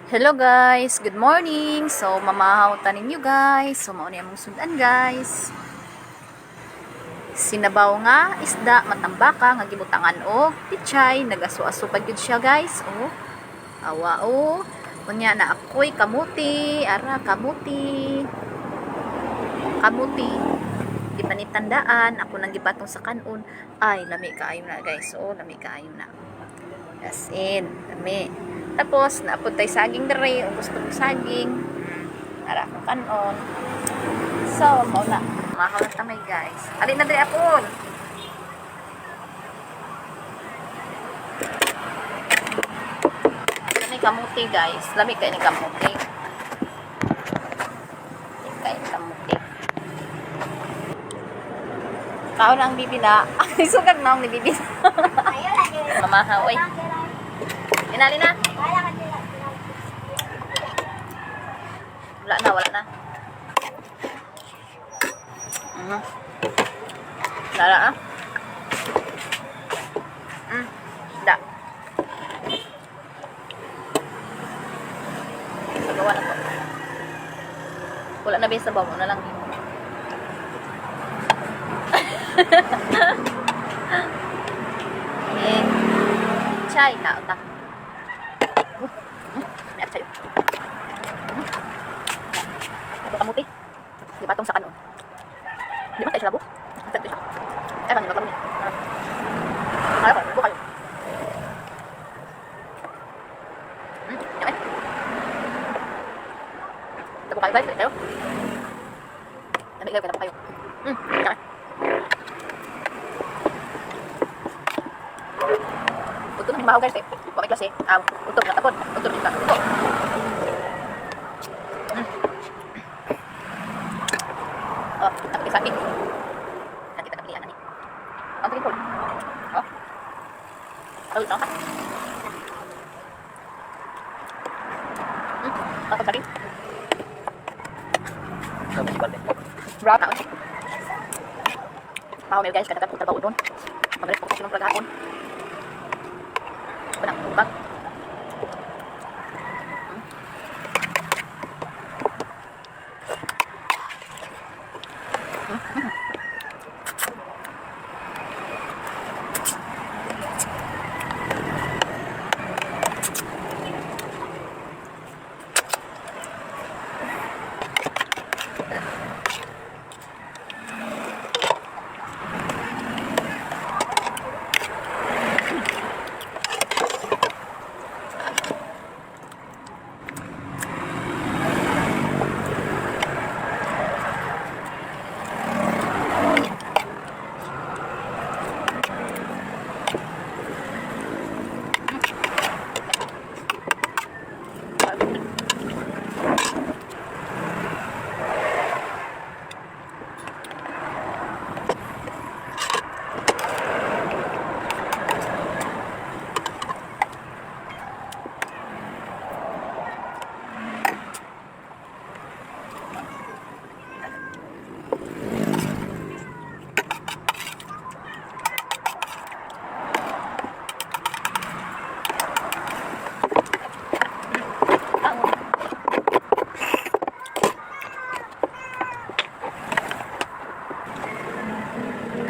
Hello guys, good morning. So mamahaw ta ninyo, guys. So mao ni among sudan, guys. Sinabaw nga isda matambaka nga gibutangan og pichay, nagaso-aso pa gyud siya, guys. Oh. Awa oh. Unya na ako'y kamuti, ara kamuti. Kamuti. Gipanitandaan ako nang gipatong sa kanon. Ay, lami kaayo na, guys. Oh, lami kaayo na. As in, lami. Tapos, naapod tay saging dere, kung gusto mo saging. Ara akong kanon. So, mao na. Mahaw na tamay, guys. Alin na dere apon. Lami kamuti, guys. Lami kay ni kamuti. Lami kay ni kamuti. Kaon ang bibi na. Ay, sugag na ang ni bibi. Mamahaw, oy. Inali na. Wala na, wala na. Wala na, ah. Da. Pagawa na to. Wala na ba sa bawo na lang. Eh, chai ka ta. May atay. Ito kamuti. Di patong sa kanon. Di ba tayo siya labo? Ang siya. Ay, paano maglabo niya? Ay, labo kayo. Yan eh. Labo kayo, guys. Kayo. Lami kayo, labo kayo. Yan eh. Uto na mahaw, guys eh. Wa may klase. Ah, uto na tapon. Uto na uto. Oh, tapos sa akin. Nakita na pilihan ni. Ang tingin ko. Oh. Tawid na. Ako sa akin. Brown out. Mahaw guys, kada ko trabaho doon. Pabalik ko sa sinong pragahapon. Panang tubag.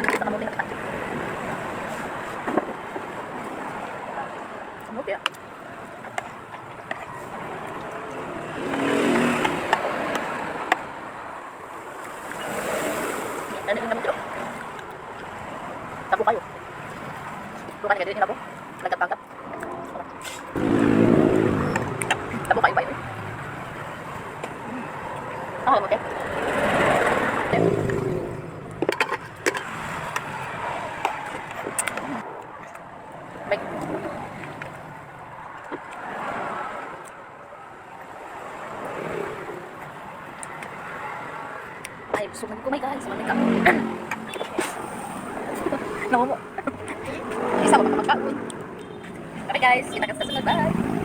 Ang sa kamuti na kita. Kamuti ah. Ano yung kamuti oh? Tabo kayo. Bukan ka din labo. Nagkapagap. Tabo kayo ba yun? Ako kamuti. May Ay, busog na ko may guys. Mamay ka. Namumo. Isa ko pa magkaon. Bye guys. Kita ka sa sunod. Bye.